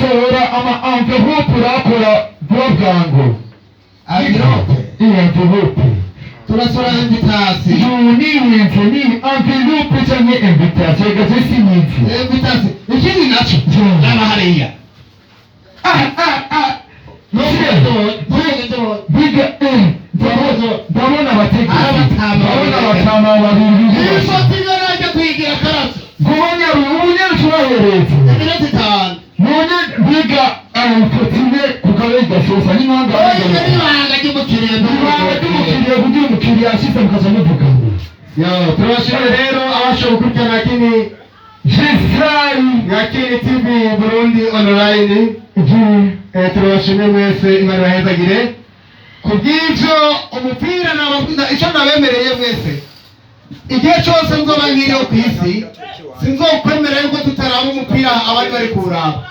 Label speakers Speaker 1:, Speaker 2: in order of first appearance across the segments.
Speaker 1: Gusohora ama enveloppe, urakora vuba bwangu.
Speaker 2: Enveloppe.
Speaker 1: Iyi enveloppe.
Speaker 2: Turasora invitation.
Speaker 1: Niwenze ni enveloppe canke invitation gaje, sinizi.
Speaker 2: Invitation. Ikindi naco, raba hariya.
Speaker 1: Ah ah ah! Biga, ndabona abategetsi.
Speaker 2: Abatama.
Speaker 1: Ndabona abatama babiri.
Speaker 2: Iyi foto igaragaje tuyigira karato.
Speaker 1: Ubunyarubahereza.
Speaker 2: Iminota 5.
Speaker 1: None biga ifoto imwe ku kabari gasosa n'impanga.
Speaker 2: Oya, n'ibanga ry'umukiriya.
Speaker 1: Ibanga ry'umukiriya, kugira umukiriya ashitse mukaza muvugana.
Speaker 2: Yo, turabashimiye rero abashoboye gukurikirana Yakini.
Speaker 1: Gisari.
Speaker 2: Yakini TV Burundi online. Turabashimiye mwese, Imana ibahezagire. Ku bw'ibyo umupira nababwira icyo nabemereye mwese: igihe cyose nzoba nkiriho ku isi, sinzokwemera yuko tutaraba umupira abandi bari kuwuraba.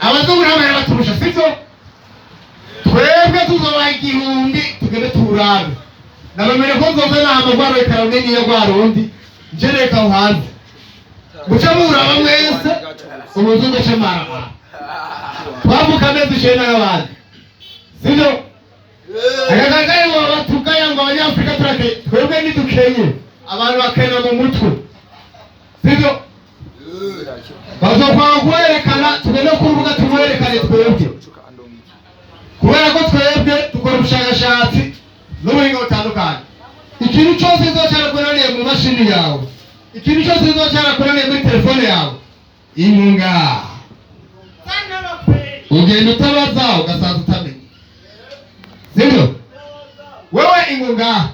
Speaker 2: Abazungu nabo barabaturusha, sibyo? Twebwe tuzobaha 1000 tugende tuwurabe. Nabemereye ko nzoza nama rwa rwekara runini iyo rwa rundi njereka aho hanze, muce muwuraba mwese. Umuzungu ace maramara twavuka amezi 9 y'abandi, sibyo? Akakagaye ngo batugaya ngo Abanyafurika turake, twebwe ntidukenye, abantu bakena mu mutwe, sibyo? Bazokwanga kuwerekana, tugende ku rubuga tuwerekane twebwe, kubera ko twebwe dukora ubushakashatsi n'ubuhinga butandukanye. Ikintu cyose kizoba cyarakunaniye mu mashini yawe, ikintu cyose kizoba cyarakunaniye muri telefone yawe, inkunga ugenda utabaza ugasaza utamenya, sibyo? Wewe ingunga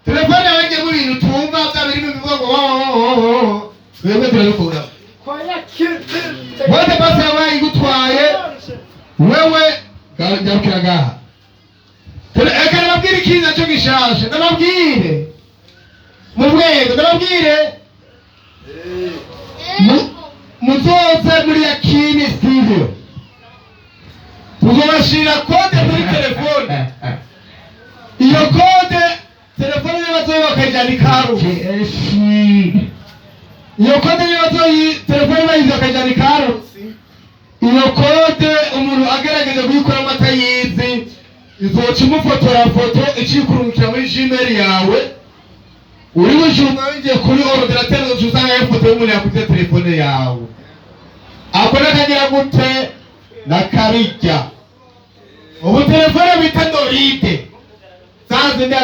Speaker 2: telefone yawe igiyemo ibintu tumva, bya birimo bivuga ngo wo wo wo wo, twebwe turabikura. Mot de passe yawe igutwaye wewe, garukira ngaha. Reka ndababwire ikintu nacyo gishashe, ndababwire mu rwego, ndababwire muzoze muri Yakini Studio, tuzobashira code muri telefone. Iyo code, telefone niyo bazoba bakayijyana ikarusi. Iyo code niyo bazoyi telefone bayizi bakayijyana ikarusi. Iyo code umuntu agerageje kuyikuramo atayizi, izoca imufotora foto, icikurungikira muri Gmail yawe. Uri Bujumbura, winjiye kuri ordinateur, uzoca usangayo ifoto y'umuntu yakuze telefone yawe. Ako nakagira gute nakabijya. Ubu telefone bita Android zazindi.